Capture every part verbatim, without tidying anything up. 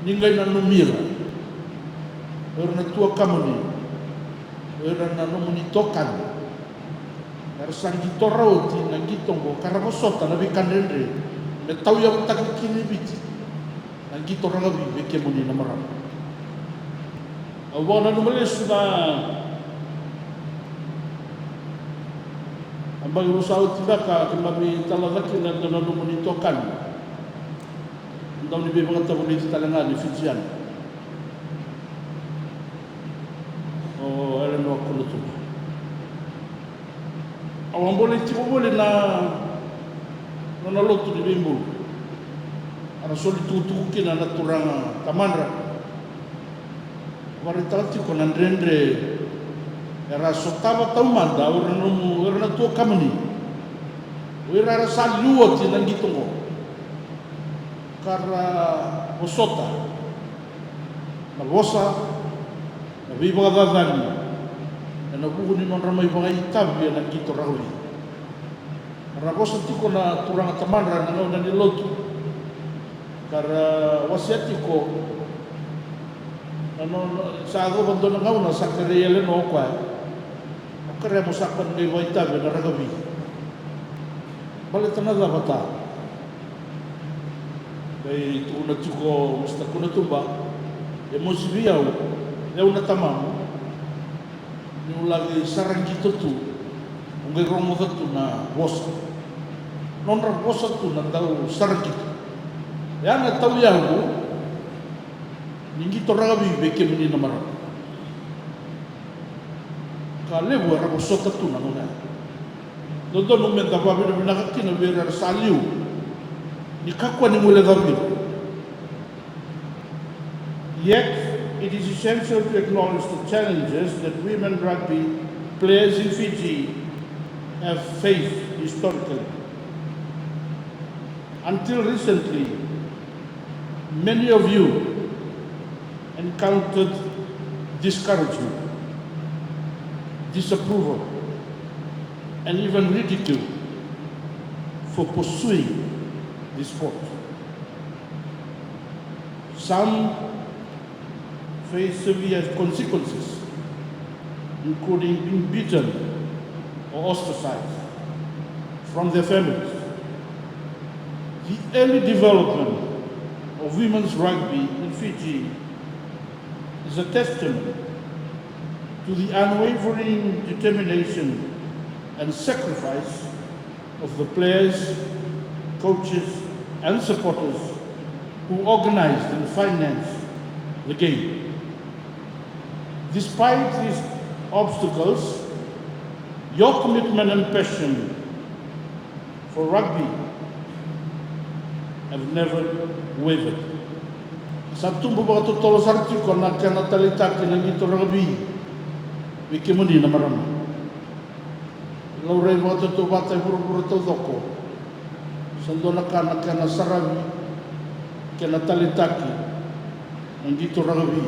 Ni qai nanumi ira o ira na tuakamuni, o ira na nomuni itokani, era sa qitora oti na qito oqo ka ra vosota na veika dredre me tauyavutaki kina e Viti na qito rakavi vei kemuni na marama. Au vakananuma lesu na yabaki ruasagavulu ka oti beka keimami talaca kina e dua na nomuni itokani. Dau ni veivakatavulici tale ga ni Fijian, o Eleanor Kunatuba. Au a bolei tiko voli na nona lotu ni veibulu. Era soli tukutuku kina na turaga tamadra. Vakaraitaka tiko na dredre era sotava taumada o ira na nomu, o ira na tuakamuni, o ira era sa liu oti na qito oqo, ka ra vosota na vosa na veivakacacani ena vuku ni nodra mai vakaitavi ena qito rakavi. Ra vosa tiko na turaga tamadra ena gauna ni lotu, ka ra wasea tiko na nona, sa yacova dua na gauna sa kerei Eleanor o koya, au kerea mo sa koya na qai vakaitavi ena rakavi. Baleta na cava? Qai tukuna tiko o Mista Kunatuba, e mosi vei au, o yau na tamamu, niu laki sara qito tu, au qai rogoca tu na vosa, nodra vosa tu na dau sara qito. E a na tauyavu ni qito rakavi vei kemuni na marama. Ka levu era vosota tu na gauna ya. Dodonu meda vakavinavinaka kina vei ira era sa liu ni kakua ni guilecavi ira. Yet, it is essential to acknowledge the challenges that women rugby players in Fiji have faced historically. Until recently, many of you encountered discouragement, disapproval, and even ridicule for pursuing this sport. Some face severe consequences, including being beaten or ostracized from their families. The early development of women's rugby in Fiji is a testament to the unwavering determination and sacrifice of the players, coaches, and supporters who organized and financed the game. Despite these obstacles, your commitment and passion for rugby have never wavered. Sa tubu vakatotolo sara tiko na kena taleitaki na qito rakavi vei kemuni na marama. Laurai vakatautauvata e vuravura taucoko, sa dua na ka na kena saravi kei na taleitaki na qito rakavi.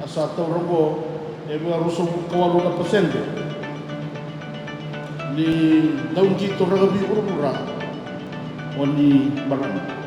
A sa taura oqo e vakaruasagavulu ka walu na pasede ni dau qito rakavi vuravura o ni marama.